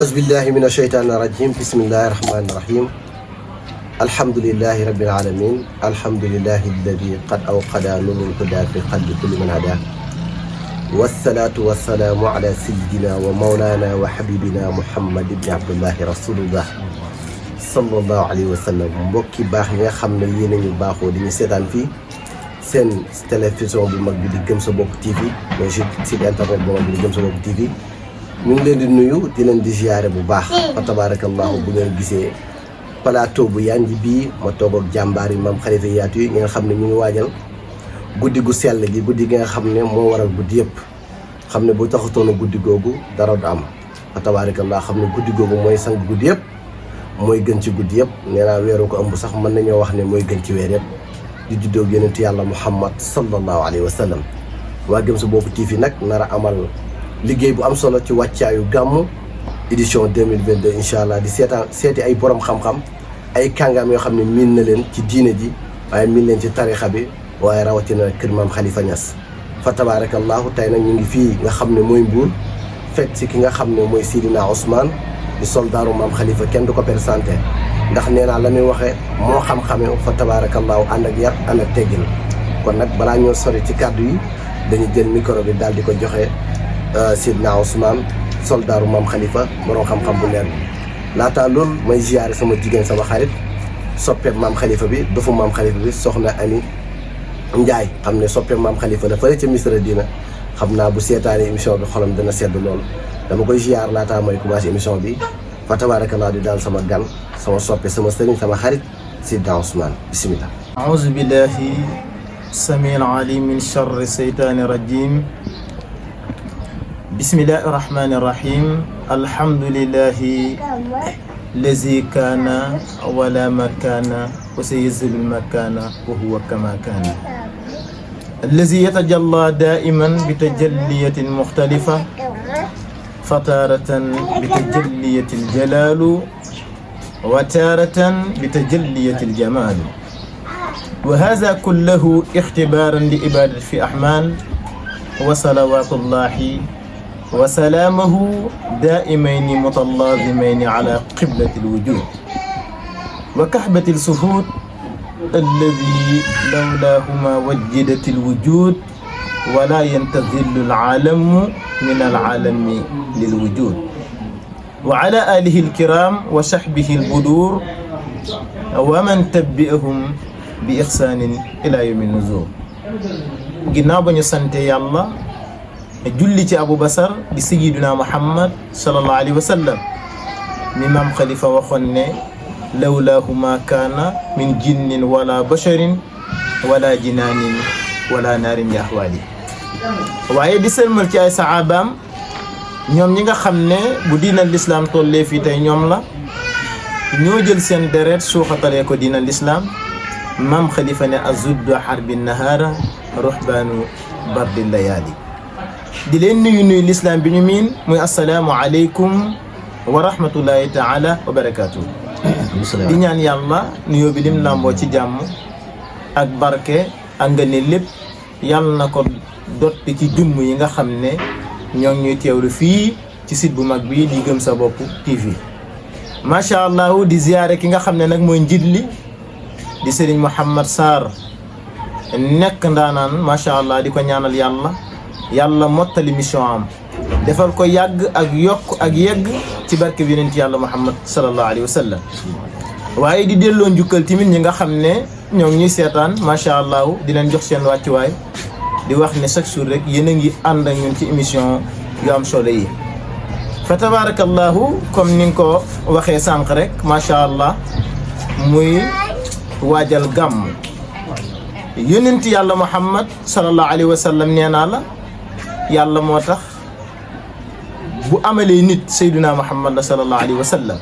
أعوذ بالله من الشيطان الرجيم بسم الله الرحمن الرحيم الحمد لله رب العالمين الحمد لله الذي قد أوقد نور الهدى في قلب كل من هداه والصلاة والسلام على سيدنا ومولانا وحبيبنا محمد بن عبد الله رسول الله صلى الله عليه وسلم mbokki baax yi nga xam ne yéen a ñu baaxoo di ñu seetaan fii seen télévision bu mag bi di Gëm Sa Bopp TV mooy site internet bu mag bi di Gëm Sa Bopp TV ñu ngi leen di nuyu di leen di ziyaare bu baax fa tabarakallahu bu ngeen gisee plateau bu yanji bii ma toog ak jàmbaar yi maam xalifa yaatu yi nga xam ne ñu ngi waajal guddi gu sell gi guddi gi nga xam ne moo waral guddi yëpp xam ne bu taxutoon guddi googu dara du am fa tabarakallahu xam ne guddi googu mooy sang guddi yëpp mooy gën ci guddi yëpp nee naa weeru ko ëmb sax mën nañoo wax ne mooy gën ci weer yëpp di juddoog yonent yàlla Muhammad sallallahu alayhi wa sallam waa Gëm Sa Bopp TV nag nar a amal liggéey bu am solo ci wàccaayu gàmmu édition 2022 incha allah di seeti ay borom xam-xam ay kàngaam yoo xam ne miin na leen ci diine ji waaye miin leen ci tarixa bi waaye rawatina kër maam Khalifa Niass fa tabarakallahu tey nag ñu ngi fii nga xam ne mooy Mbuur fekk si ki nga xam ne mooy Seydina Ousmane di soldaaru maam Khalifa kenn du ko présenté ndax nee naa la muy waxee moo xam-xame fa tabarakallahu ànd ak yar ànd ak teggin kon nag balaa ñoo sori ci kàddu yi dañu jël micro bi daal di ko joxe Seydina Ousmane soldaaru maam Khalifa borom xam-xam bu leer laataa loolu may ziyaare sama jigéen sama xarit soppeeb maam Khalifa bi dofu maam Khalifa bi soxna Ani Njaay xam ne soppeeb maam Khalifa la fële ca Misra dina xam naa bu seetaanee émission bi xolam dana sedd loolu dama koy ziyaar laataa may commencé émission bi fa tabarakallah di daal sama gan sama soppe sama sëriñ sama xarit Seydina Ousmane bismillah a'uuzu billahi samiil aliim min sharri seytaani rajiim bismillahi rahmaani rahiim alhamdulillahi lazi kaana wala makaana wa sayazzilu makaana wa huwa kama kaana allazi yatajalla daa'iman bi tajalliyatin muxtalifa fataratan bi tajalliyatil jalaalu wa taaratan bi tajalliyatil jamaalu wa haazaa kulluhu ixtibaaran li ibaadati fi ahmaan wa salawaatullahi wa salaamahu daa'imayni mutallaazimayni alaa qiblatil wujuud wa kahbatil suhuud allazii lawlaahumaa wajjidatil wujuud wa laa yantazillu al-aalamu minal aalami lil wujuud wa alaa aalihil kiraam wa sahbihil buduur wa man tabi'ahum bi ihsaanin ilaa yawmin nuzuur ginnaaw ba ñu sante yàlla julli ci Abu Basar di sayyiduna Muhammad sallallahu alayhi wa sallam mi maam Khalifa waxoon ne lawlaahu ma kaana min jinnin wala basharin wala jinaanin wala naarin li ahwaali waaye di sëlmal ci ay saxaabaam ñoom ñi nga xam ne bu diinal lislaam tollee fii tey ñoom la ñoo jël seen deret suuxatalee ko diinal lislaam maam Khalifa ne azuddu harbi nahaara ruhbaanu bardi layaali di leen nuyu lislaam bi ñu miin muy assalaamu aleykum wa rahmatullahi taala wa barakaatu. di ñaan yàlla nuyoo bi lim làmboo ci jàmm ak barke ak nga ne lépp yàlla na ko dotti ci jëmm yi nga xam ne ñoo ngi ñuy teewlu fii ci site bu mag bi di Gëm Sa Bopp TV macha allah di ziyaare ki nga xam ne nag mooy njiit li di Serigne Mouhamed Sarr nekk ndaanaan macha allah di ko ñaanal yàlla mottali mission am defal ko yàgg ak yokk ak yegg ci barke bi yonent yàlla Muhammad sallallahu alayhi wa sallam waaye di delloo njukkal tamit ñi nga xam ne ñoo ngi ñuy seetaan macha allah di leen jox seen wàccuwaay di wax ne chaque jour rek yéen a ngi ànd ak ñun ci émission yu am solo yi fa tabarakallahu comme ni nga ko waxee sànq rek macha allah muy waajal gàmm yonent yàlla Muhammad sallallahu alayhi wa sallam nee naa la yàlla moo tax bu amalee nit Seydina Muhammad la sallallahu alayhi wa sallam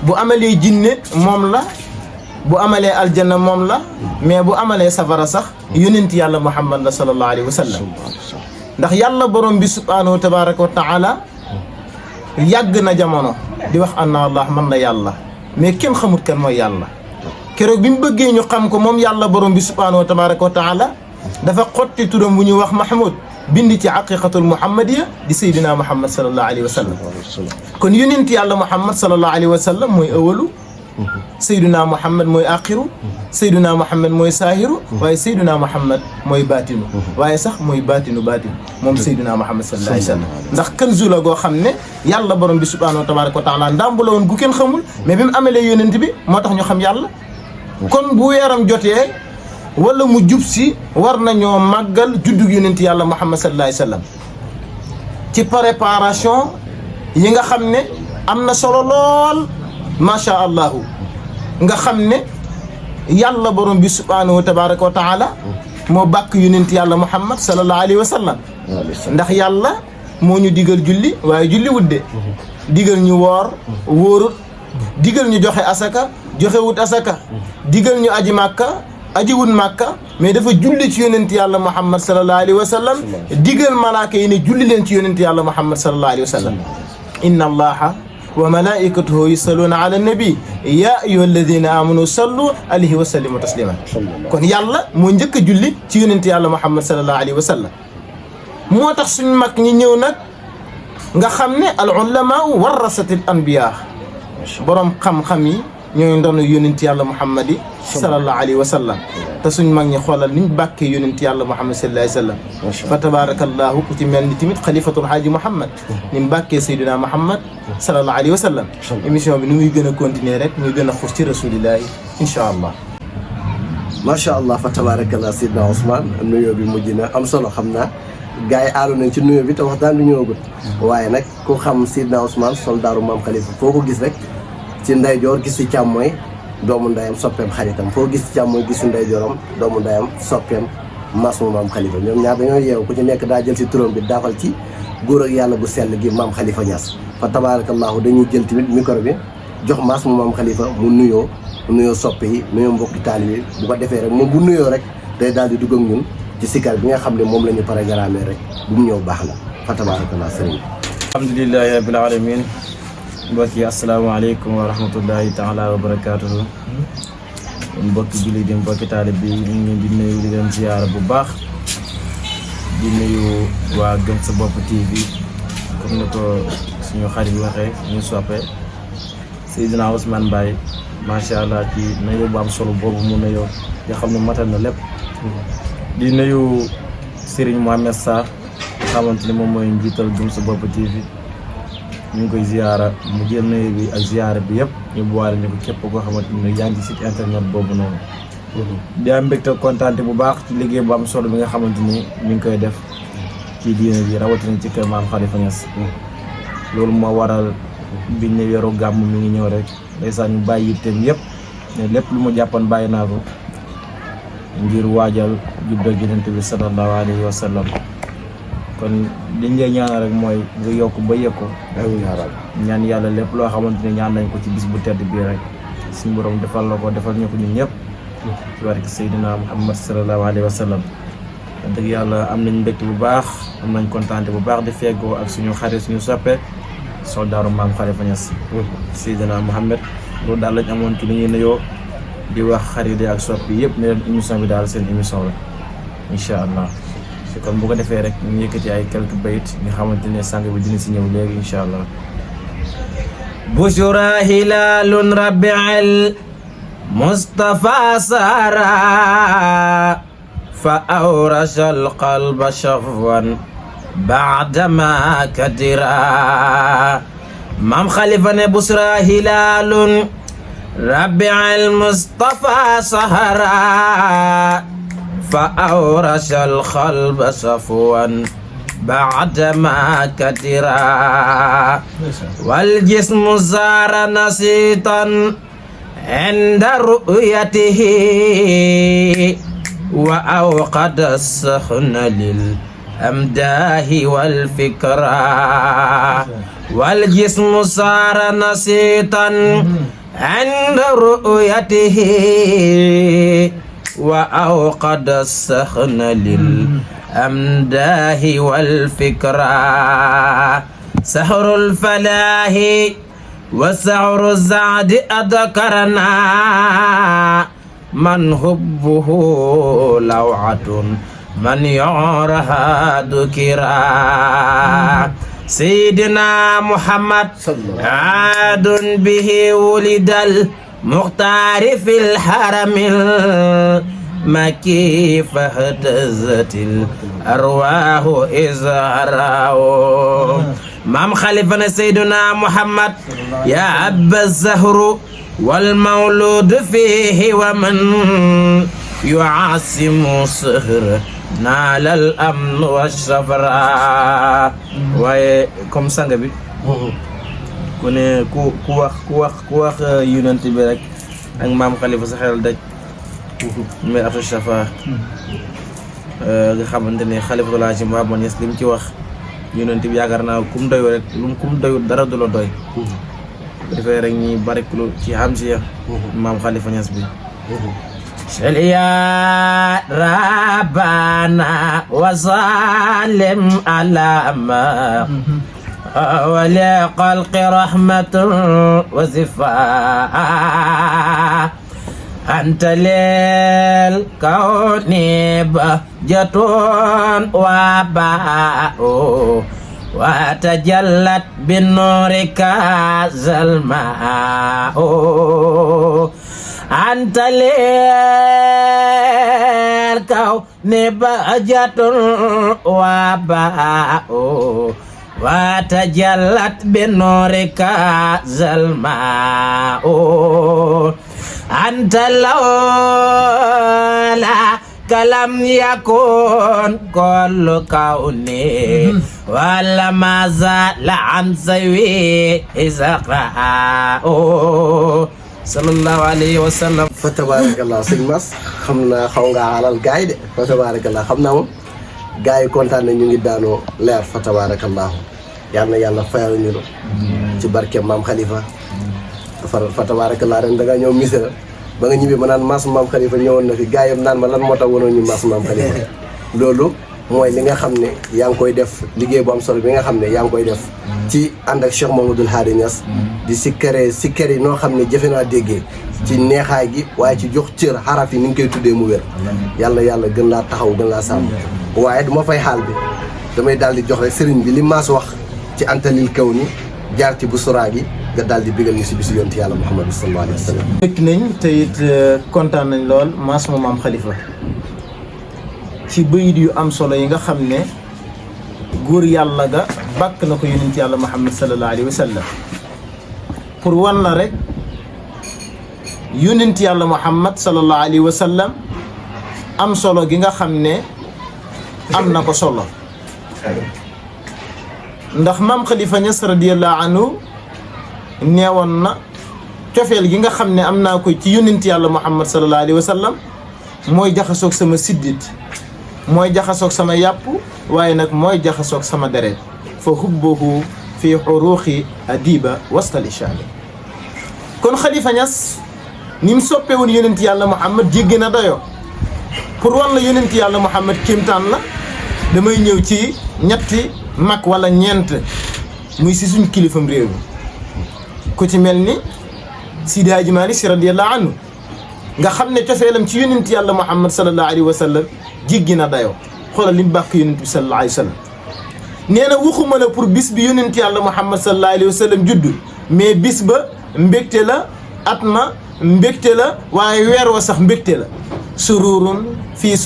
bu amalee jinne moom la bu amalee aljanna moom la mais bu amalee safara sax yonent yàlla Muhammad la sallallahu alayhi wa sallam ndax yàlla borom bi subhaanahu tabaraka wa taala yàgg na jamono di wax anna allah man la yàlla mais kenn xamut kan mooy yàlla keroog bi mu bëggee ñu xam ko moom yàlla borom bi subhaanahu tabaraka wa taala dafa xotti turam bu ñuy wax Mahmoud bind ci aqiqatul muhammadiya di saydina muhammad sallallahu alayhi wa sallam kon yonent yàlla muhammad sallallahu alayhi wa sallam mooy awalu sayduna muhammad mooy axiru sayduna muhammad mooy saahiru waaye sayduna muhammad mooy baatinu waaye sax mooy baatinu moom sayduna muhammad sallallahu alayhi wa sallam ndax kanzu la goo xam ne yàlla borom bi subhanahu wa tabaraka wa taala ndàmbu la woon gu kenn xamul mais bi mu amalee yonent bi moo tax ñu xam yàlla kon bu weeram jotee wala mu jub si war nañoo màggal juddug yonent yàlla muhammad sallallahu alayhi wa sallam ci préparation yi nga xam ne am na solo lool macha allahu nga xam ne yàlla borom bi subhanahu wa tabaraka wa taala moo bàkk yonent yàlla muhammad sallallahu alayhi wa sallam ndax yàlla moo ñu digal julli waaye julli wudde digal ñu woor wóorut digal ñu joxe asaka joxewut asaka digal ñu aji màkka ajiwut màkka mais dafa julli ci yonent yàlla muhammad sallallahu alayhi wa sallam digal malaaka yi ne julli leen ci yonent yàlla muhammad sallallahu alayhi wa sallam inna allaha wa malaikatuhu yusalluna ala nabi ya ayyuha alladina amanu sallu alayhi wa sallimu tasliman kon yàlla moo njëkk a julli ci yonent yàlla muhammad sallallahu alayhi wa sallam moo tax suñ mag ñi ñëw nag nga xam ne al ulama warasatil anbiya borom xam-xam yi ñooy ndono yonent yàlla muhammad yi sallallahu alayhi wa sallam te suñ mag ñi xoolal niñ bàkkee yonent yàlla muhammad sallallahu alayhi wa sallam fa tabarakallahu ku ci mel ni tamit xalifatul haaji muhammad ni mu bàkkee saydina muhammad sallallahu alayhi wa sallam émission bi ni muy gën a continuer rek muy gën a xus ci rasulillahi insha allah macha allah fa tabarakallah saydina Ousmane nuyoo bi mujj na am solo xam naa gars yi aalu nañ ci nuyoo bi te waxtaan bi ñëwagut waaye nag ku xam saydina Ousmane soldaaru maam xalifa foo ko gis rek ci ndeyjoor gis ci càmmooy doomu ndeyam soppeem xaritam foo gis ci càmmooy gis ci ndeyjooram doomu ndeyam soppeem masmu maam xalifa ñoom ñaar dañoo yeewu ku ci nekk daa jël ci turam bi daafal ci góor ak yàlla gu sell gi maam xalifa Niass fa tabarakallahu dañuy jël tamit micro bi jox masmu maam xalifa mu nuyoo soppe yi nuyoo mbokki taalibe yi bu ko defee rek moom bu nuyoo rek day daal di dugg ak ñun ci sikar bi nga xam ne moom la ñu programmé rek bu mu ñëw baax na fa tabarakallah sëriñ bi alhamdulillahi rabbil alamin mbokk yi asalaamaaleykum wa rahmatullahi taala wa barakaatuhu mbokki jullit yi mbokki taalib bi ñu ngi leen di nuyu di leen ziyaara bu baax di nuyu waa Gëm Sa Bopp TV comme ni ko suñu xarit waxee ñu soppe Seydina Ousmane Mbaye macha allah ci nuyoo bu am solo boobu mu nuyoo nga xam ne matal na lépp di nuyu Serigne Mohamed Sarr nga xamante ni moom mooy njiital Gëm Sa Bopp TV ñu ngi koy ziyaara mu jël nuyu bi ak ziyaara bi yëpp ñu boole ni ko képp koo xamante ni yaa ngi ci site internet boobu noonu di am mbégte kontaante bu baax ci liggéey bu am solo bi nga xamante ni mi ngi koy def ci diine bi rawatina ci kër maam Khalifa Niass loolu moo waral biñ ne weeru gàmm mi ngi ñëw rek ndeysaan ñu bàyyi yitteem yëpp ne lépp lu ma jàppoon bàyyi naa ko ngir waajal juddoo Yonent bi sallallahu alayhi wa sallam kon liñ lay ñaanal rek mooy nga yokk ba yëg ko ñaan yàlla lépp loo xamante ne ñaan nañ ko ci bis bu tedd bii rek suñu borom defal la ko defal ñu ko ñun ñëpp ci barke Seydina Muhammad sallallahu alayhi wa sallam dëgg yàlla am nañ mbégte bu baax am nañ kontaante bu baax di feggoo ak suñu xarit suñu soppe soldaaru maam Khalifa Niass Seydina Muhammad loolu daal lañ amoon ci li ñuy nuyoo di wax xarit yi ak soppi yëpp ne leen émission bi daal seen émission la incha allah kon bu ko defee rek ñu yëkkati ay quelques bayit nga xamante ne sàng bi dina si ñëw léegi incha allah bushra hilalun rabi'al mustafa sara fa awrasha alqalba shafwan ba'dama kadira maam Khalifa ne bushra hilalun rabi'al mustafa sahara فأورش القلب صفوا بعدما كترا والجسم صار نشيطا عند رؤيته وأوقد السخن للأمداه والفكرة والجسم صار نشيطا عند رؤيته وأوقد السخن للأمداه والفكرة سحر الفلاح وسحر الزعد أذكرنا من حبه لوعة من يعرها ذكرا سيدنا محمد عاد به ولد المختار في الحرم المكي فاهتزت الأرواح إذ رأوا مام خليفة سيدنا محمد يا أبا الزهر والمولود فيه ومن يعاصم سهر نال الأمن والشفراء waaye comme sang bi ku ne ku wax yonent bi rek ak maam Khalifa sa xel daj mais atu shafa nga xamante ne Khalifa laa ci Baaba Ñas li mu ci wax yonent bi yaakaar naa kum doy rek kum doyul dara du la doy dafay rek ñi bariklu ci hamsiya maam Khalifa Ñas bi يا ربنا وسلم على ما ولخلق رحمة وزفاء أنت للكون بهجة وباء وتجلت بنورك الماء أنت للكون بهجة وباء وتجلت بنورك الماء أنت لولا لم يكن كل كوني ولا ما زال عن سوي إزقاء sallallahu alayhi wa sallam. fa tabarakallah sëñ Mass xam naa xaw ngaa alal gars yi de fa tabarakallah xam naa moom gars yi kontaan na ñu ngi daanoo leer fa tabarakallah yal na yàlla fayal ñu lo ci barke maam Khalifa fa tabarakallah ren da nga ñëw Misira ba nga ñibbee ma naan Mass maam Khalifa ñëwoon na fi gars yi naan ma lan moo tax wonoon ñu Mass maam Khalifa loolu mooy li nga xam ne yaa ngi koy def liggéey bu am solo bi nga xam ne yaa ngi koy def ci ànd ak Cheikh Mamadou Hadi Niass di sikkare yi noo xam ne jëfe naa déggee ci neexaay gi waaye ci jox cër xaraf yi ni nga koy tuddee mu wér yàlla gën laa taxaw gën laa sàmm waaye du ma fay xaal bi damay daal di jox rek sëriñ bi li Mass wax ci antalil kaw ni jaar ci bu suraa gi nga daal di bigal ñu si bisu yonti yàlla Muhammad sallallahu alayhi wa sallam. bëgg nañ te it kontaan nañ lool Mass mu maam Khalifa ci bayit yu am solo yi nga xam ne góor yàlla ga bàkk na ko yonent yàlla Muhammad sallallahu alayhi wa sallam pour wan la rek yonent yàlla Muhammad sallallahu alayhi wa sallam am solo gi nga xam ne am na ko solo ndax maam Khalifa Niass radiyallahu anhu neewoon na cofeel gi nga xam ne am naa ko ci yonent yàlla Muhammad sallallahu alayhi wa sallam mooy jaxasoog sama siddit mooy jaxasoog sama yàpp waaye nag mooy jaxasoog sama deret fa hubbuhu fi xuruuxi adiba wastal ishaani kon Khalifa Niass ni mu soppee woon yonent yàlla Muhammad jéggi na doyo pour wan la yonent yàlla Muhammad kéemtaan la damay ñëw ci ñetti mag wala ñeent muy si suñ kilifam réew mi ku ci mel ni Sidi Hadji Malick Sy radiyallahu anhu nga xam ne cofeelam ci yonent yàlla Muhammad sallallahu alayhi wa sallam jéggi na dayoo xoolal li mu bàkk yonent bi sallallahu alayhi wa sallam nee na waxuma la pour bis bi yonent yàlla Muhammad sallallahu alayhi wa sallam juddu mais bis ba mbégte la at ma mbégte la waaye weer wa sax mbégte la sururun fii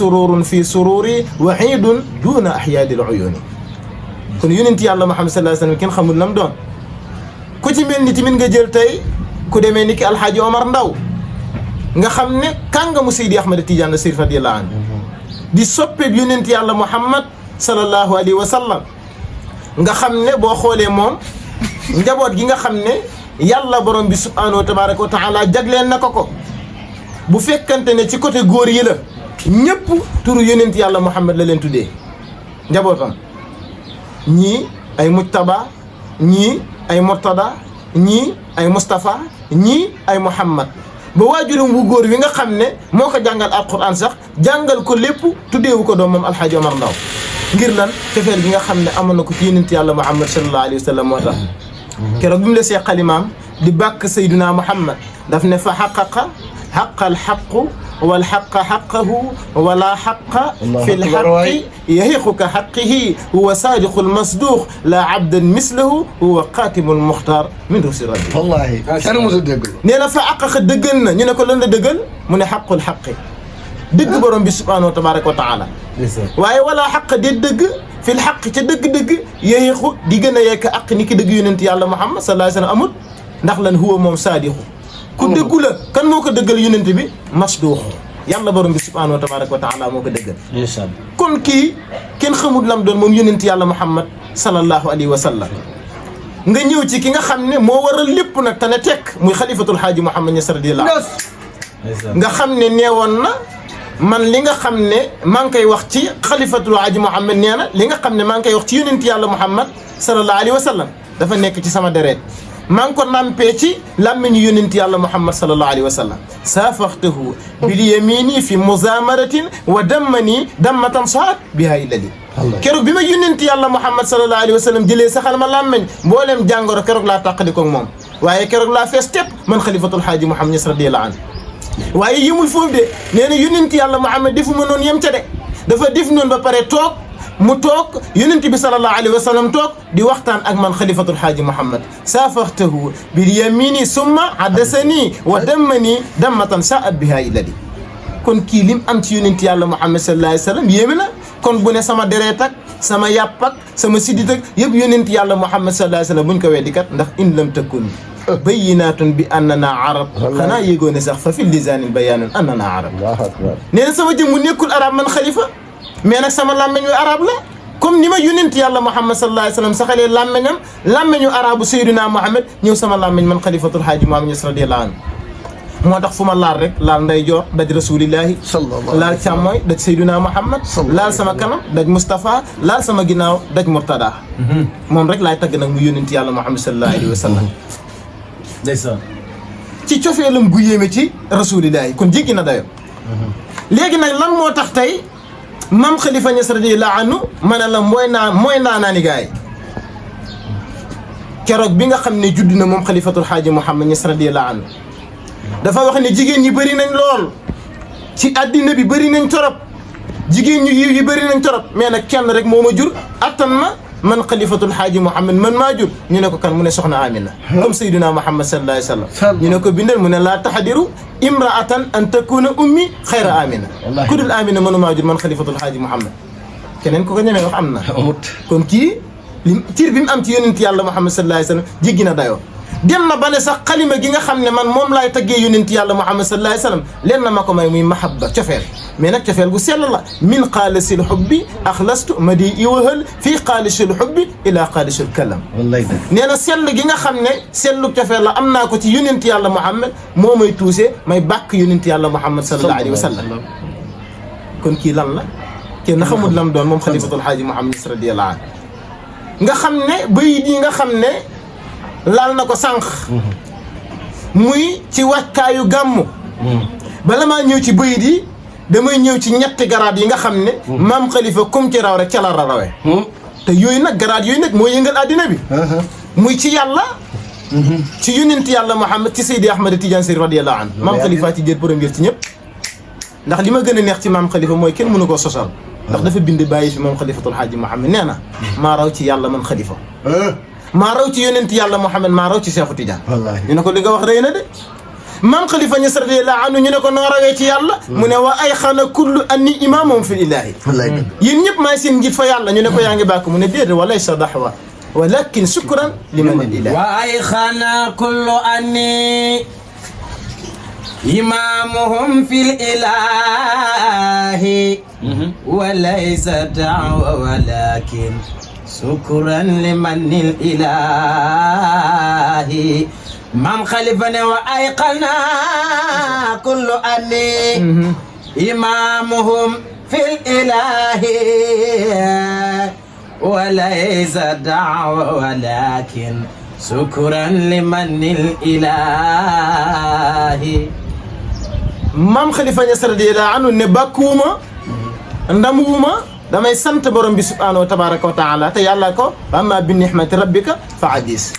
sururi wa iidun duuna ahyaadil uyuuni kon yonent yàlla Muhammad sallallahu alayhi wa sallam kenn xamul lam doon ku ci mel ni tamit nga jël tey ku demee ni ki Alxaaji Omar Ndaw nga xam ne kàngamu Seydi Ahmad Tidiane Chérif radiyallahu anhu di soppeeb yonent yàlla Muhammad sallallahu alayhi wa sallam nga xam ne boo xoolee moom njaboot gi nga xam ne yàlla borom bi subhanahu wa tabaraka wa taala jagleel na ko bu fekkante ne ci côté góor yi la ñëpp turu yonent yàlla Muhammad la leen tuddee njabootam ñii ay Mujtaba ñii ay Murtada ñii ay Mustafa ñii ay Muhammad ba waajuram bu góor wi nga xam ne moo ko jàngal alquran sax jàngal ko lépp tuddeewu ko doom moom Alxaaji Omar Ndaw ngir lan cofeel gi nga xam ne amoon na ko ci yonent yàlla Muhammad sallallahu alayhi wa sallam moo tax keroog bi mu la see xalimaam di bàkk Seydina Muhammad daf ne fa xaqaqa xaqal xaqu wal xaqa xaqahu wala xaqa fi lxaqi yahiqu ka xaqihi huwa saadiqu lmasduq la abdan mislahu huwa qaatimu lmuxtaar min rusi rabbi. wallaahi kenn mosul dégg. nee na fa àqaqa dëggal na ñu ne ko lan la dëggal mu ne xaqul xaqi dëgg borom bi subhaanahu wa tabaraka wa taala. waaye wala xaq de dëgg fil xaq ca dëgg-dëgg yahiqu di gën a yekk aq ni ki dëgg yonent yàlla Muhammad sallallahu alayhi wa sallam amul ndax lan huwa moom saadiqu ku dëggu la kan moo ko dëggal yonent bi masduux yàlla borom bi subhaanahu wa tabaraka wa taala moo ko dëggal. kon kii kenn xamul lam doon moom yonent yàlla Muhammad sallallahu alayhi wa sallam nga ñëw ci ki nga xam ne moo waral lépp nag te ne tekk muy xalifatul xaaji Muhammad Ñas radiyallahu anhu nga xam ne neewoon na man li nga xam ne maa ngi koy wax ci xalifatul xaaji Muhammad nee na li nga xam ne maa ngi koy wax ci yonent yàlla Muhammad sallallahu alayhi wa sallam dafa nekk ci sama deret maa ngi ko nampee ci làmmiñu yonent yàlla Muhammad sallallahu alayhi wa sallam saafaxtahu bil yamini fi muzamaratin wa dammani dammatan saat biha illadi keroog bi ma yonent yàlla Muhammad sallallahu alayhi wa sallam jëlee saxal ma làmmiñ mbooleem jàngoro keroog laa tàqali koog moom waaye keroog laa fees tepp man xalifatul xaaji Muhammad Ñas radiyallahu anhu waaye yëmul foofu de nee na yonent yàlla Muhammad defuma noonu yem ca de dafa def noonu ba pare toog mu toog yonent bi sallallahu alayhi wa sallam toog di waxtaan ak man xalifatul xaaji Muhammad saafaxtahu bil yamini summa haddasani wa dammani dammatan saat biha illadi kon kii lim am ci yonent yàlla Muhammad sallallahu alayhi wa sallam yéeme na kon bu ne sama deret ak sama yàpp ak sama sidit ak yëpp yonent yàlla Muhammad sallallahu alayhi wa sallam buñ ko weddi kat ndax in lam takun bayyinaatun bi annana arab xanaa yéegoo ne sax fa fi lisaanil bayaanun annana arab nee na sama jëm mu nekkul arab man xalifa mais nag sama làmmeñ wi arab la comme ni ma yonent yàlla Muhammad sallallahu alayhi wa sallam saxalee làmmeñam làmmeñu arabu Seydina Muhammad ñëw sama làmmeñ man xalifatul xaaji Muhammad Ñas radiyallahu anhu moo tax fu ma laal rek laal ndeyjoor daj rasulillahi laal càmmooy daj Seydina Muhammad laal sama kanam daj Moustapha laal sama ginnaaw daj Murtada moom rek laay tagg nag mu yonent yàlla Muhammad sallallahu alayhi wa sallam ndeysaan ci cofeelam gu yéeme ci rasulillahi kon jéggi na dayo léegi nag lan moo tax tey mam Khalifa Niass radiyallahu anhu ma ne la mooy naa ni gaay keroog bi nga xam ne judd na moom xalifatul xaaji Muhammad Niass radiyallahu anhu dafa wax ne jigéen ñi bëri nañ lool ci addina bi bëri nañ torop jigéen ñu yiw yi bëri nañ torop mais nag kenn rek moo ma jur attan ma man xalifatul xaaji Muhammad man maa jur ñu ne ko kan mu ne soxna Amina comme Seydina Muhammad sallallahu alayhi wa sallam ñu ne ko bindal mu ne laa taxadiru imraatan an takuna ummi xayra Amina ku dul Amina mënu maa jur man xalifatul xaaji Muhammad keneen ku ko ñemee wax am na kon kii li tiir bi mu am ci yonent yàlla Muhammad sallallahu alayhi wa sallam jéggi na dayoo dem na ba ne sax xalima gi nga xam ne man moom laay taggee yonent yàlla Muhammad sallallahu alayhi wa sallam leen na ma ko may muy mahabba cofeel mais nag cofeel gu sell la min qaalisil hubbi axlastu madi i wahal fii qaalisil hubbi ila qaalisil kalam nee na sell gi nga xam ne sellu cofeel la am naa ko ci yonent yàlla Muhammad moo may tuuse may bàkk yonent yàlla Muhammad sallallahu alayhi wa sallam kon kii lan la kenn xamul lam doon moom xalifatul xaaji Muhammad radiyallahu anhu nga xam ne bayit yi nga xam ne laal na ko sànq muy ci wàccaayu gàmmu bala maa ñëw ci bayit yi damay ñëw ci ñetti garaat yi nga xam ne maam xalifa comme ci raw rek ca la rawee te yooyu nag garaat yooyu nag moo yëngal àddina bi muy ci yàlla ci yonent yàlla Muhammad ci Seydi Ahmad Tidiane Sy radiyallahu anhu maam xalifa ci jël premier ci ñëpp ndax li ma gën a neex ci maam xalifa mooy kenn mënu koo sosal ndax dafa bind bàyyi fi moom xalifatul xaaji Muhammad nee na maa raw ci yàlla man xalifa maa raw ci yonent yàlla Muhammad maa raw ci Seexu Tijaan ñu ne ko li nga wax rëy na de maam Khalifa Niass radiyallahu anhu ñu ne ko noo rawee ci yàlla mu ne wa ay xana kullu anni imaamum fi illaahi yéen ñëpp maay seen njiit fa yàlla ñu ne ko yaa ngi bàkk mu ne déedéet walay sa daxwa walakin shukran liman lillahi wa ay xana kullu anni imamuhum fi illaahi walaysa da'wa walakin shukran liman lillahi maam Khalifa ne wa ayqana kullu anni imamuhum fil ilahi wa laysa da'wa walakin shukran liman ilahi maam Khalifa Niass radiyallahu anhu ne bàkkuwuma ndamuwuma damay sant borom bi subhaanahu wa tabaraka wa taala te yàlla ko amma bi nihmati rabbika fa hadis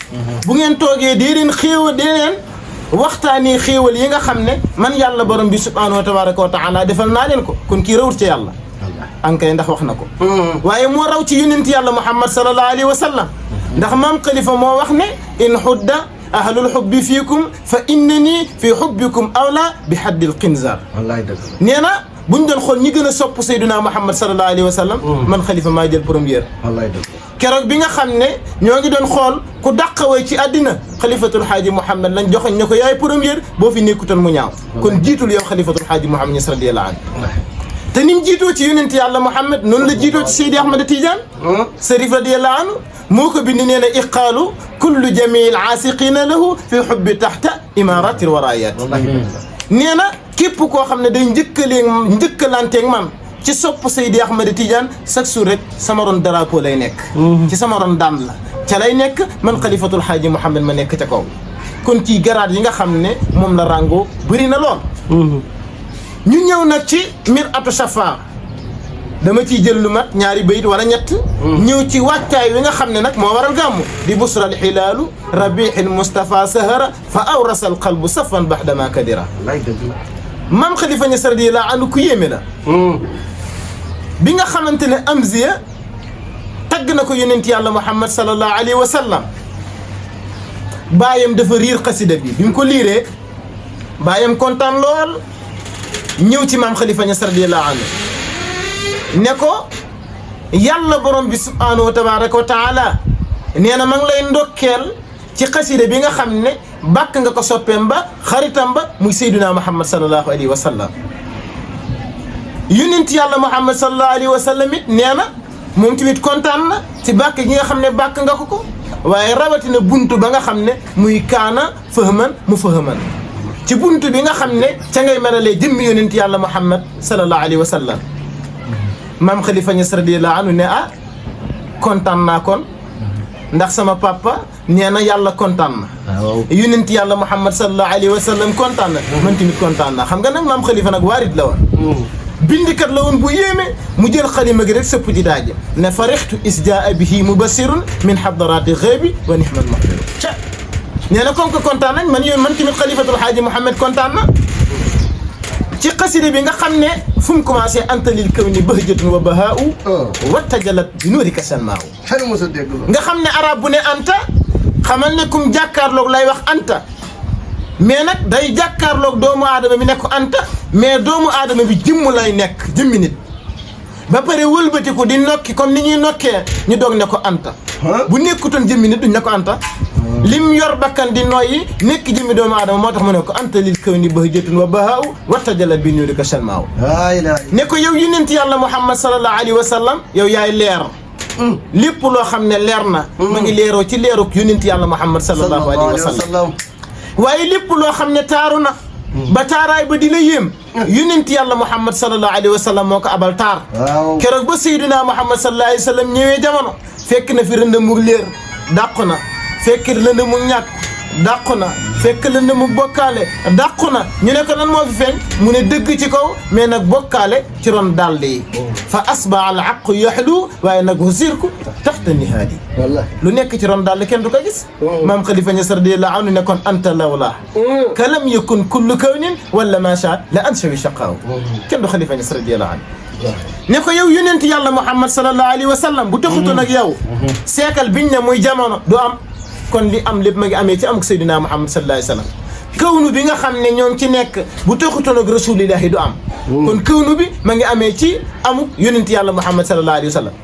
bu ngeen toogee dee leen xéewa dee leen waxtaanee xéewal yi nga xam ne man yàlla borom bi subhaanahu wa tabaraka wa taala defal naa leen ko kon kii rawut ci yàlla ankay ndax wax na ko waaye moo raw ci yonent yàlla muhammad sallallahu alayhi wa sallam ndax maam xalifa moo wax ne in xudda ahlul xubbi fiikum fa innani fi xubbikum awla bi haddil qinzar wallaay dëgg nee na buñ doon xool ñi gën a sopp sayduna muhammad sallallahu alayhi wa sallam man xalifa maa jël première wallaay dëgg keroog bi nga xam ne ñoo ngi doon xool ku dàqawee ci àddina xalifatul xaaji Mouhamed lañ joxoñ ne ko yaay première boo fi nekkutoon mu ñaaw kon jiitul yow xalifatul xaaji Mouhamed Niass radiyallahu anhu te ni mu jiitoo ci yonent yàlla Mouhamed noonu la jiitoo ci Seydi Ahmad Tidiane Sarif radiyallahu anhu moo ko bind nee na iqaalu kullu jamii al aasiqina lahu fi xubbi taxta imarati al waraayat nee na képp koo xam ne day njëkkalanteeg man ci sopp Seydi Ahmad Tidiane chaque jour rek sama ron drapeau lay nekk ci sama ron daan la ca lay nekk man xalifatul xaaji Mouhamed ma nekk ca kaw kon kii garaat yi nga xam ne moom la rango bëri na lool ñu ñëw nag ci mir atu safa dama ciy jël lu mat ñaari bayit wala ñett ñëw ci wàccaay wi nga xam ne nag moo waral gàmmu di busral xilaalu rabihil Mustafa sahara fa awrasal qalbu safan baxdama kadira wallaay dëgg la maam Xalifa Ñas radiyallahu anhu ku yéeme la bi nga xamante ne Amziya tagg na ko yonent yàlla Muhammad sallallahu alayhi wa sallam baayam dafa riir xasida bi mu ko liiree baayam kontaan lool ñëw ci maam Xalifa Ñas radiyallahu anhu ne ko yàlla borom bi subhaanahu wa tabaraka wa taala nee na ma ngi lay ndokkeel ci xasida bi nga xam ne bàkk nga ko soppeem ba xaritam ba muy Seydina Muhammad sallallahu alayhi wa sallam yonent yàlla Muhammad sallallahu alayhi wa sallam it nee na moom tamit kontaan na ci bàkk gi nga xam ne bàkk nga ko waaye rawatina buntu ba nga xam ne muy kaana fahman mu fahaman ci buntu bi nga xam ne ca ngay melalee jëmmi yonent yàlla Muhammad sallallahu alayhi wa sallam maam Xalifa Ñas radiyallahu anhu ne kontaan naa kon ndax sama papa nee na yàlla kontaan na yonent yàlla Muhammad sallallahu alayhi wa sallam kontaan na man tamit kontaan naa xam nga nag maam Xalifa nag waarit la woon bindikat la woon bu yéeme mu jël xalima gi rek sëpp ji daaje ne farixtu isjaa bihi mubassirun min hadarati ghaybi wa nihmal mahbub nee na comme que kontaan nañ man tamit xalifatul xaaji Mouhamed kontaan na ci xasida bi nga xam ne fu mu commencé antalil kaw ni bahjatun wa bahaa'u wattajalat bi nuurika sanmaaw nga xam ne arab bu ne anta xamal ne kum jàkkaarloog lay wax anta mais nag day jàkkaarloog doomu aadama bi nekk ko anta mais doomu aadama bi jëmm lay nekk jëmmi nit ba pare wëlbatiku di nokki comme ni ñuy nokkee ñu doog ne ko anta bu nekkutoon jëmmi nit duñ ne ko anta lim yor bakkan di noyyi nekk jëmmi doomu aadama moo tax mu ne ko anta lil kawni bahjatun wa bahaa'u wattajalat bi nuurika sanmaaw ne ko yow yonent yàlla Muhammad sallallahu alayhi wa sallam yow yaay leer lépp loo xam ne leer na ma ngi leeroo ci leeruk yonent yàlla Muhammad sallallahu alayhi wa sallam waaye lépp loo xam ne taaru na ba taaraay ba di la yéem yonent yàlla Muhammad sallallahu alayhi wa sallam moo ko abal taar keroog ba Seydina Muhammad sallallahu alayhi wa sallam ñëwee jamono fekk na fi rënd mu leer dàq na fekk lënd mu ñàkk dàqu na fekk lënd mu bokkaale dàqu na ñu ne ko nan moo fi feeñ mu ne dëgg ci kaw mais nag bokkaale ci ron dàll yi fa asbaa al aqu yaxlu waaye nag husirku taxta nihaadi lu nekk ci ron dàll kenn du ko gis maam Xalifa Ñas radiyallahu anhu ne kon anta lawla kalam yakun kullu kawnin wala ma sha la anshawi shaqaaw kenn du Xalifa Ñas radiyallahu anhu ne ko yow yonent yàlla Muhammad sallallahu alayhi wa sallam bu taxutoon ak yow seekal biñ ne muy jamono du am kon li am lépp ma ngi amee ci amuk Seydina Muhammad sallallahu alayhi wa sallam kawnu bi nga xam ne ñoo ngi ci nekk bu taxutoon ak rasulillahi du am kon kawnu bi ma ngi amee ci amuk yonent yàlla Muhammad sallallahu alayhi wa sallam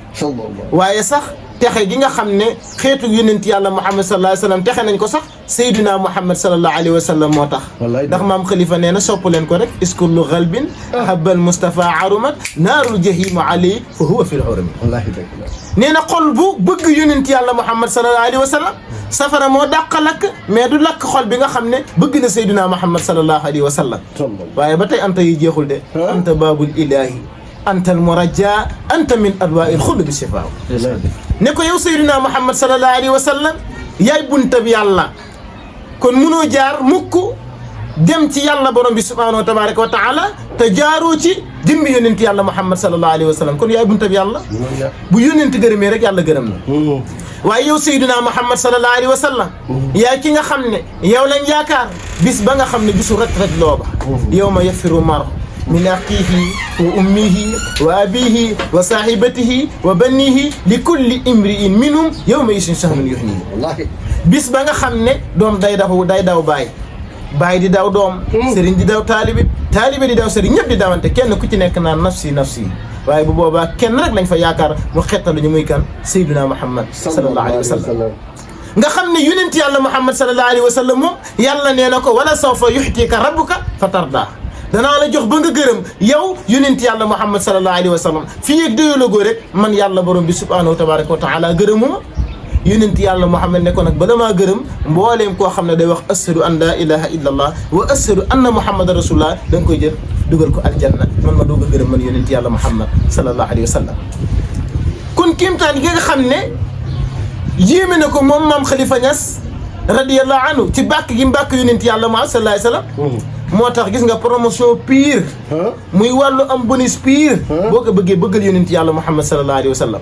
waaye sax texe gi nga xam ne xeetu yonent yàlla Muhammad sallallahu alayhi wa sallam texe nañ ko sax Seydina Muhammad sallallahu alayhi wa sallam moo tax ndax maam Xalifa nee na sopp leen ko rek iskullu xalbin habal Mustafa arumat naarul jahimu alayhi fa huwa fil urmi nee na xol bu bëgg yonent yàlla Muhammad sallallahu alayhi wa sallam safara moo dàq lakk mais du lakk xol bi nga xam ne bëgg na Seydina Muhammad sallallahu alayhi wa sallam waaye ba tey anta yi jeexul de anta baabul ilahi anta al murajja anta min adwaa'il xulub bi shifaa ne ko yow Seydina Muhammad sallallahu alayhi wa sallam yaay buntab yàlla kon munoo jaar mukk dem ci yàlla borom bi subhanahu wa tabaraka wa taala te jaaroo ci jëmmi yonent yàlla Muhammad sallallahu alayhi wa sallam kon yaay buntab yàlla bu yonent gërëmee rek yàlla gërëm na waaye yow Seydina Muhammad sallallahu alayhi wa sallam yaay ki nga xam ne yow lañ yaakaar bis ba nga xam ne bisu ret looba yow ma yafiru mar min axiihi wa ummihi wa abihi wa sahibatihi wa banihi li kulli imri'in minhum yawma isin shahmun yuhni wallaahi bis ba nga xam ne doom day daw baay di daw doom sëriñ di daw taalibe di daw sëriñ ñëpp di dawante kenn ku ci nekk naan nafsi waaye bu boobaa kenn rek lañ fa yaakaar mu xettalu ñu muy kan Seydina Muhammad sallallahu alayhi wa sallam nga xam ne yonent yàlla Muhammad sallallahu alayhi wa sallam moom yàlla nee na ko wala sawfa yuxtika rabbuka fa tarda danaa la jox ba nga gërëm yow yonent yàlla Muhammad sallallahu alayhi wa sallam fii ak doyalagoo rek man yàlla borom bi subhanahu tabaraka wa taala gërëmuma yonent yàlla Muhammad ne ko nag bala maa gërëm mbooleem koo xam ne day wax ashadu an laa ilaha illa allah wa ashadu anna muhammadan rasulullah da nga koy jël dugal ko aljanna man ma doog a gërëm man yonent yàlla Muhammad sallallahu alayhi wa sallam kon kéemtaan gi nga xam ne yéeme na ko moom maam Khalifa Niass radiyallahu anhu ci bàkk gi mbàkk yonent yàlla Muhammad sallallahu alayhi wa sallam moo tax gis nga promotion pire muy wàllu am bonus pire boo ko bëggee bëggal yonent yàlla Muhammad sallallahu alayhi wa sallam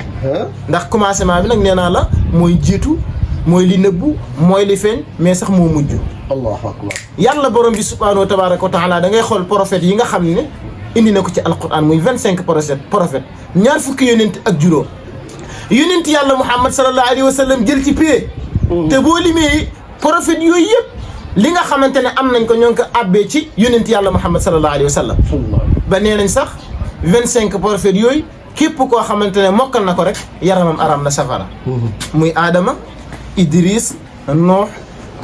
ndax commencement bi nag nee naa la mooy jiitu mooy li nëbbu mooy li feeñ mais sax moo mujj allahu akbar yàlla borom bi subhanahu wa tabaraka wa taala da ngay xool prophètes yi nga xam ne indi na ko ci alquran muy 25 prophètes ñaar fukki yonent ak juróom yonent yàlla Muhammad sallallahu alayhi wa sallam jël ci pee te boo limee prophètes yooyu yëpp li nga xamante ne am nañ ko ñoo ngi ko abbee ci yonent yàlla Muhammad sallallahu alayhi wa sallam ba nee nañ sax 25 prophètes yooyu képp koo xamante ne mokkal na ko rek yaramam aram na safara muy Adama Idris Nuux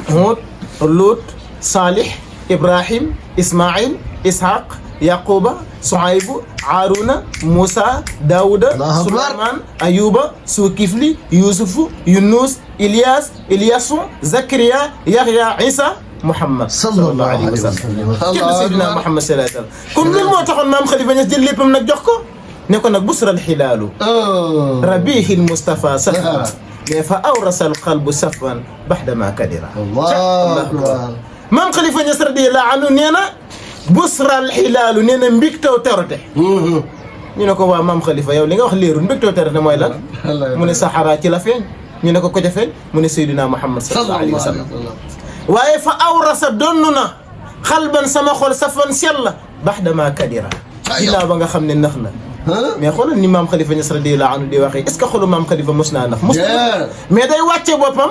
Huud Luut Saalih Ibrahim Ismaïl Ishaq Yaquba Suaybu Haruna Moussa Daouda Suleyman Ayuba Sulkifli Yusufu Yunus Ilyas Ilyasu Zakariya Yahya Isa Muhammad sallallahu alayhi wa sallam kenn Seydina Muhammad sallallahu alayhi wa sallam kon loolu moo taxoon maam Khalifa Niass jël léppam nag jox ko ne ko nag busra alxilaalu rabihi almustafa safan mais fa awrasa alqalbu safan baxdama kadira allahu akbar maam Khalifa Niass radiyallahu anhu nee na busra alxilaalu nee na mbig taw terate ñu ne ko waa maam Khalifa yow li nga wax léerul mbig taw terate mooy lan mu ne saxara ci la feeñ ñu ne ko ca feeñ mu ne Seydina Muhammad sallallahu alayhi wa sallam waaye fa awrasa donn na xalban sama xol safan sell baxdama kadira ginnaaw ba nga xam ne nax na mais xoolal ni maam Khalifa Niass radiyallahu anhu di waxee est-ce que xolu maam Khalifa mos naa nax mos na mais day wàcce boppam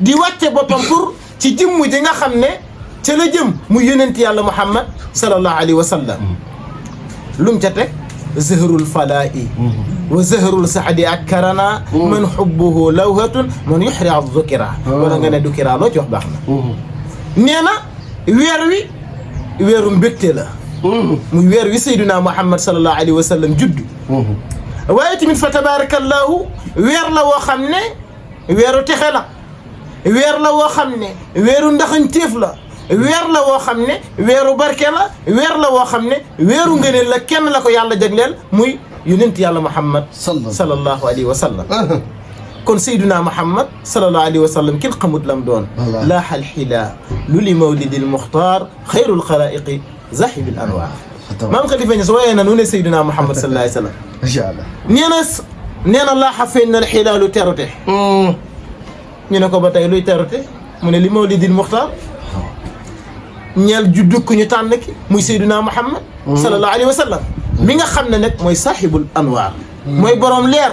di wàcce boppam pour ci jëmm ji nga xam ne ca la jëm mu yonent yàlla Muhammad sallallahu alayhi wa sallam lum ca teg zahrul falaa'i wa zahrul saxdi ak karana man xubbuhu lawhatun man yuxri al dhukira wala nga ne dukira loo ci wax baax na nee na weer wi weeru mbégte la muy weer wi Seydina Muhammad sallallahu alayhi wa sallam judd waaye tamit fa tabarakallahu weer la woo xam ne weeru texe la weer la woo xam ne weeru ndaxañteef la weer la woo xam ne weeru barke la weer la woo xam ne weeru ngëneel la kenn la ko yàlla jagleel muy yonent yàlla Muhammad sallallahu alayhi wa sallam kon Seydina Muhammad sallallahu alayhi wa sallam kenn xamut lam doon laaxal xilaa lu li mawlidil muxtaar xayrul xalaa'iqi zahibil anwaar maam Khalifa Niass waaye na nu ne Seydina Muhammad sallallahu alayhi wa sallam macha allah nee na laaxa feeñ na xilaalu terute ñu ne ko ba tey luy terute mu ne li mawlidil muxtaar ñeel juddug ku ñu tànn ki muy Seydina Muhammad sallallahu alayhi wa sallam mi nga xam ne nag mooy sahibul anwaar mooy borom leer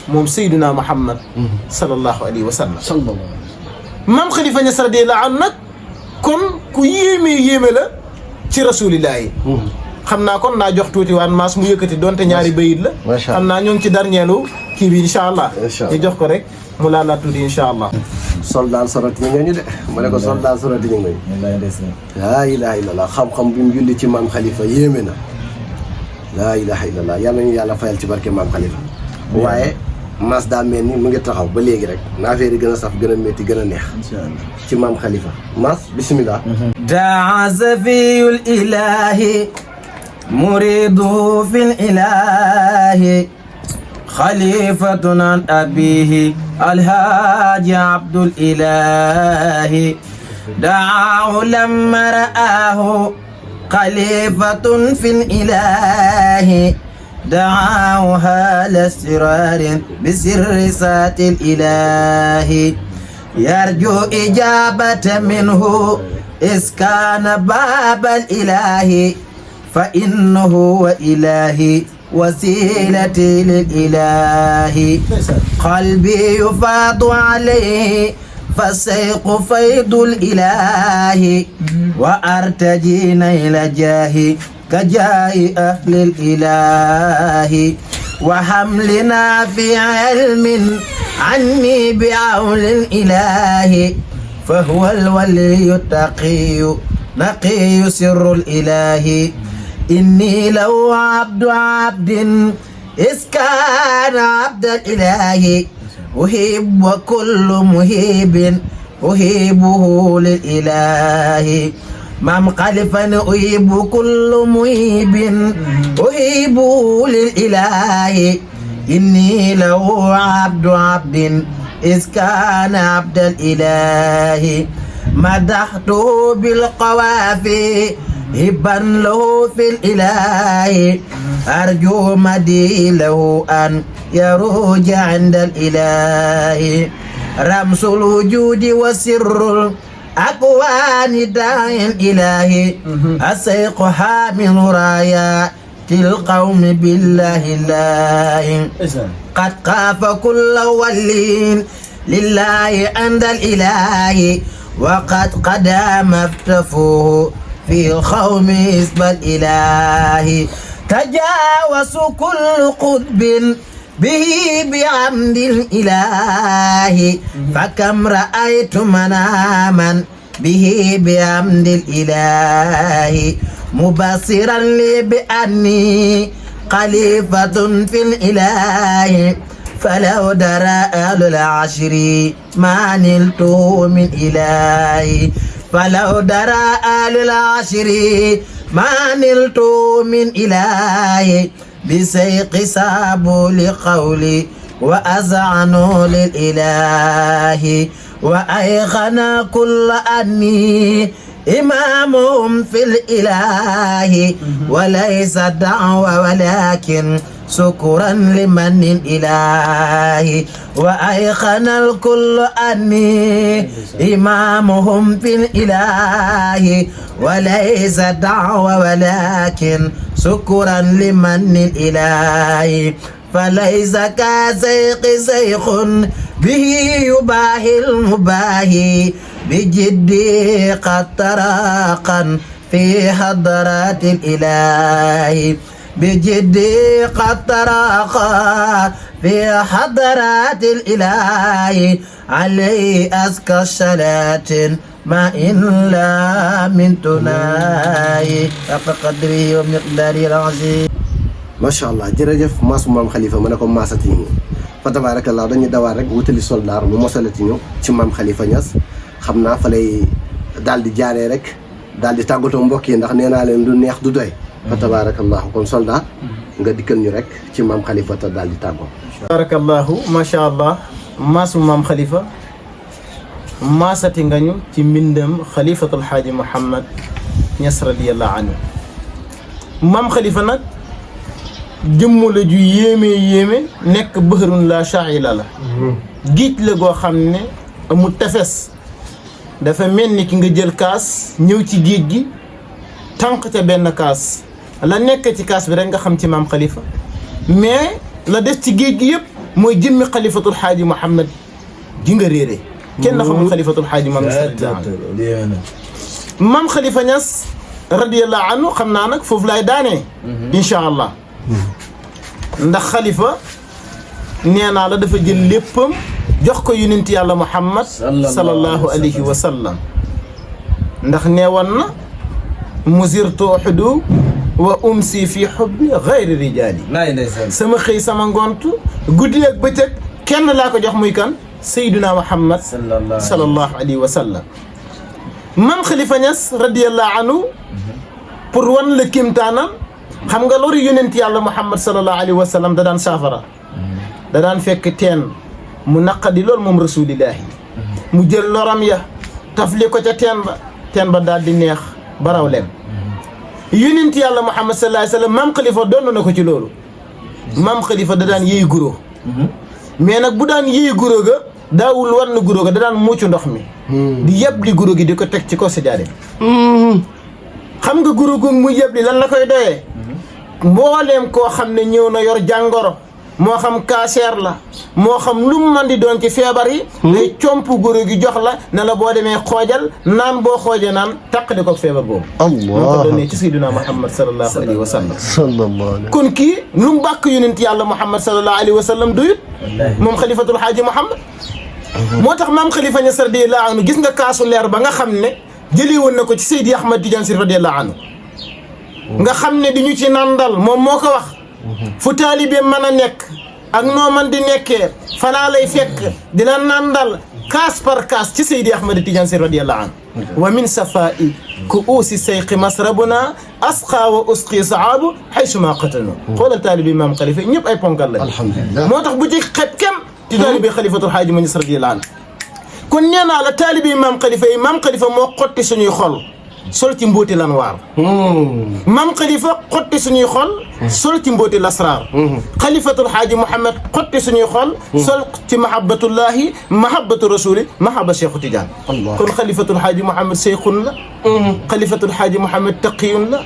moom Seydina Muhammad sallallahu alayhi wa sallam maam Khalifa Niass radiyallahu anhu nag kon ku yéeme la ci rasulillah yi xam naa kon naa jox tuuti waan maas mu yëkkati donte ñaari bayit la xam naa ñoo ngi ci dernier kii bi incha allah ñu jox ko rek mu laala tuuti incha allah soldaal soroti ñu ñu de ma ne ko soldaal soroti ñu laa ilaha illallah xam-xam bi mu julli ci maam Khalifa yéeme na laa ilaha illallah yàlla ñu yàlla fayal ci barke maam Khalifa waaye maas daa mel ni mu ngi taxaw ba léegi rek na affaire yi gën a saf gën a métti gën a neex ci maam Khalifa maas bismillah daa safiyul ilahi muridu fil ilahi xalifatun an abihi alhaaji abdul ilahi دعاه لما رآه خليفة في الإله دعاه هال استرار بسر ذات الإله يرجو إجابة منه إذ كان باب الإله فإنه وإلهي وسيلتي للإله قلبي يفاض عليه فالسيق فيض الإله وأرتجي نيل جاهي كجاه أهل الإله وحملنا في علم عني بعون الإله فهو الولي التقي نقي سر الإله إني لو عبد إذ كان عبد الإله أحب وكل مهيب أحبه للإله مام خليفة أحب كل مهيب أحبه للإله إني لو عبد إذ كان عبد الإله مدحته بالقوافي هبا له في الإله أرجو مدي له أن يروج عند الإله رمز الوجود وسر الأكوان داعي الإله السيق حامل رايا القوم بالله الله قد خاف كل ولين لله عند الإله وقد قدم افتفوه في الخوم اسم الإله تجاوز كل قطب به بعمد الإله فكم رأيت مناما به بعمد الإله مبصرا لي بأني خليفة في الإله فلو درى أهل العشر ما نلته من إلهي فلو درى أهل العشر ما نلت من إلهي بسيق سابوا لقولي وأذعنوا للإله وأيقن كل أني إمامهم في الإله وليس دعوة ولكن شكرا لمن الإله وأيقن الكل أني إمامهم في الإله وليس دعوة ولكن شكرا لمن الإله فليس كزيق زيخ به يباهي المباهي بجدي قد تراقا في حضرات الإله بجدي قد تراقا في حضرات الإله عليه أزكى الصلاة ما إن لا من تناي فقدري ومقداري العظيم macha allah jërëjëf maasu maam Khalifa ma ne ko maasati ñu fa tabarakallah dañuy dawaat rek wutali soldaar mu mosalati ñu ci maam Khalifa Niass xam naa fa lay daal di jaaree rek daal di tàggatoo mbokk yi ndax nee naa leen du neex du doy fa tabarakallah kon soldaar nga dikkal ñu rek ci maam Khalifa te daal di tàggoo. tabarakallahu macha allah maasu maam Khalifa maasati nga ñu ci mbindam Khalifatul Haaji Mouhamed Niass radiyallahu anhu maam Khalifa nag. jëmm la ju yéeme nekk bëhrun la sha'ila la géej la goo xam ne amul tefes dafa mel ni ki nga jël kaas ñëw ci géej gi tànq ca benn kaas la nekk ci kaas bi rek nga xam ci maam Khalifa mais la des ci géej gi yëpp mooy jëmmi Khalifatul Haaji Mouhamed ji nga réere kenn xamul Khalifatul Haaji maam Khalifa Niass radiyallahu anhu xam naa nag foofu laay daanee incha allah ndax Khalifa nee naa la dafa jël léppam jox ko yonent yàlla Muhammad sallallahu alayhi wa sallam ndax neewoon na musirtu uhudu wa umsi fi hubbi ghayri rijaali sama xëy sama ngont guddi ak bëccëg kenn laa ko jox muy kan Seydina Muhammad sallallahu alayhi wa sallam maam Khalifa Niass radiyallahu anhu pour wan la kimtaanam xam nga loolu yonent yàlla Muhammad sallallahu alayhi wa sallam da daan saafara da daan fekk teen mu naqadi loolu moom rasulillahi mu jël loram ya tafli ko ca teen ba daal di neex baraw leen yonent yàlla Muhammad sallallahu alayhi wasallam maam Khalifa doon na ko ci loolu maam Khalifa da daan yéey guro mais nag bu daan yéey guro ga daawul war na guro ga da daan mucc ndox mi di yeb li guro gi di ko teg ci ko sajaade xam nga guro gu mu yeb li lan la koy doyee mbooleem koo xam ne ñëw na yor jàngoro moo xam cancer la moo xam lu mu mën di doon ci feebar yi day comp guro gi jox la ne la boo demee xoojal naan boo xooje naan taqdi ko feebar boobu moo ko doonee ci sayyidina Muhammad sallallahu alayhi wa sallam kon kii lu mu bàkk yonent yàlla Muhammad sallallahu alayhi wa sallam doyut moom xalifatul xaaji Muhammad moo tax maam Khalifa Niass radiyallahu anhu gis nga kaasu leer ba nga xam ne jëlee woon na ko ci Seydi Ahmad Tidiane Sy radiyallahu anhu nga xam ne di ñu ci nandal moom moo ko wax fu taalibe mën a nekk ak noo man di nekkee falaa lay fekk di la nandal kaas par kaas ci Seydi Ahmad Tidiane Sy radiyallahu anhu wa min safaa'i ku uusi sayqi masrabuna asqa wa usqi saabu haysuma qatanu xoolal taalibe maam Khalifa ñëpp ay ponkal lañ alhamdulillah moo tax bu ci xeb kem ci taalibe xalifatul xaaji Niass radiyallahu anhu kon nee naa la taalibe maam Khalifa yi maam Khalifa moo xotti suñuy xol sol ci mbooti lan waar maam Khalifa xotti suñuy xol sol ci mbooti lasraar xalifatul xaaji Mouhamed xotti suñuy xol sol ci mahabbatullahi mahabbatu rasuli mahabba Cheikhu Tidiane kon xalifatul xaaji Mouhamed seyxun la xalifatul xaaji Mouhamed taqiyun la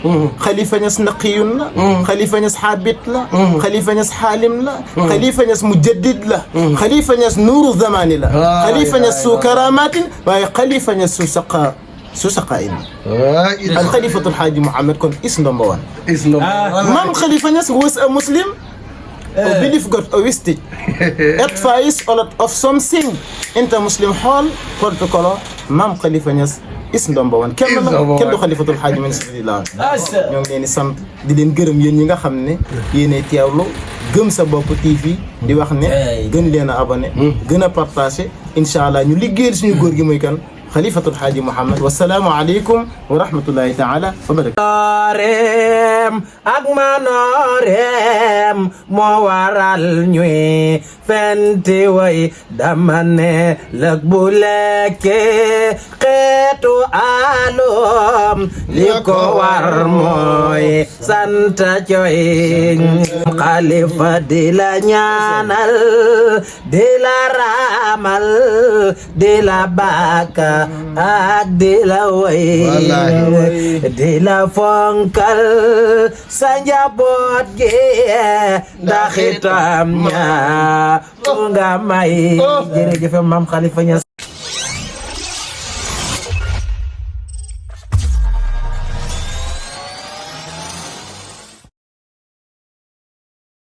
xalifa Niass naqiyun la xalifa Niass xaabit la xalifa Niass xaalim la xalifa Niass mujaddid la xalifa Niass nuuru zamani la xalifa Niass su karamatin waaye xalifa Niass su saqaa'in al-Khalifatul Haaji Mouhamed kon is number one. Maam Khalifa Niass was a Muslim who believed God a wisdom. Advice a lot of something into Muslim hall protocol. Maam Khalifa Niass is number one. kenn du Khalifatul Haaji Niass ñoo ngi leen di sant di leen gërëm yéen ñi nga xam ne yéenay teewlu gëm sa bopp TV di wax ne gën leen a abonné gën a partagé incha allah ñu liggéeyal suñu góor gi muy kan Khalifatul Haaji Mouhamed wasalaamu aleykum wa rahmatullahi taala wa barakatuh. Manoorem ak manoorem moo waral ñuy fenti way dama ne lëg bu lekke xeetu alum li ko war mooy santa coy Khalifa di la ñaanal di la ramal di la baka ak di la way di la fonkal sa njaboot gi ndax itam ñaa nga may jërëjëf Maam Khalifa Niass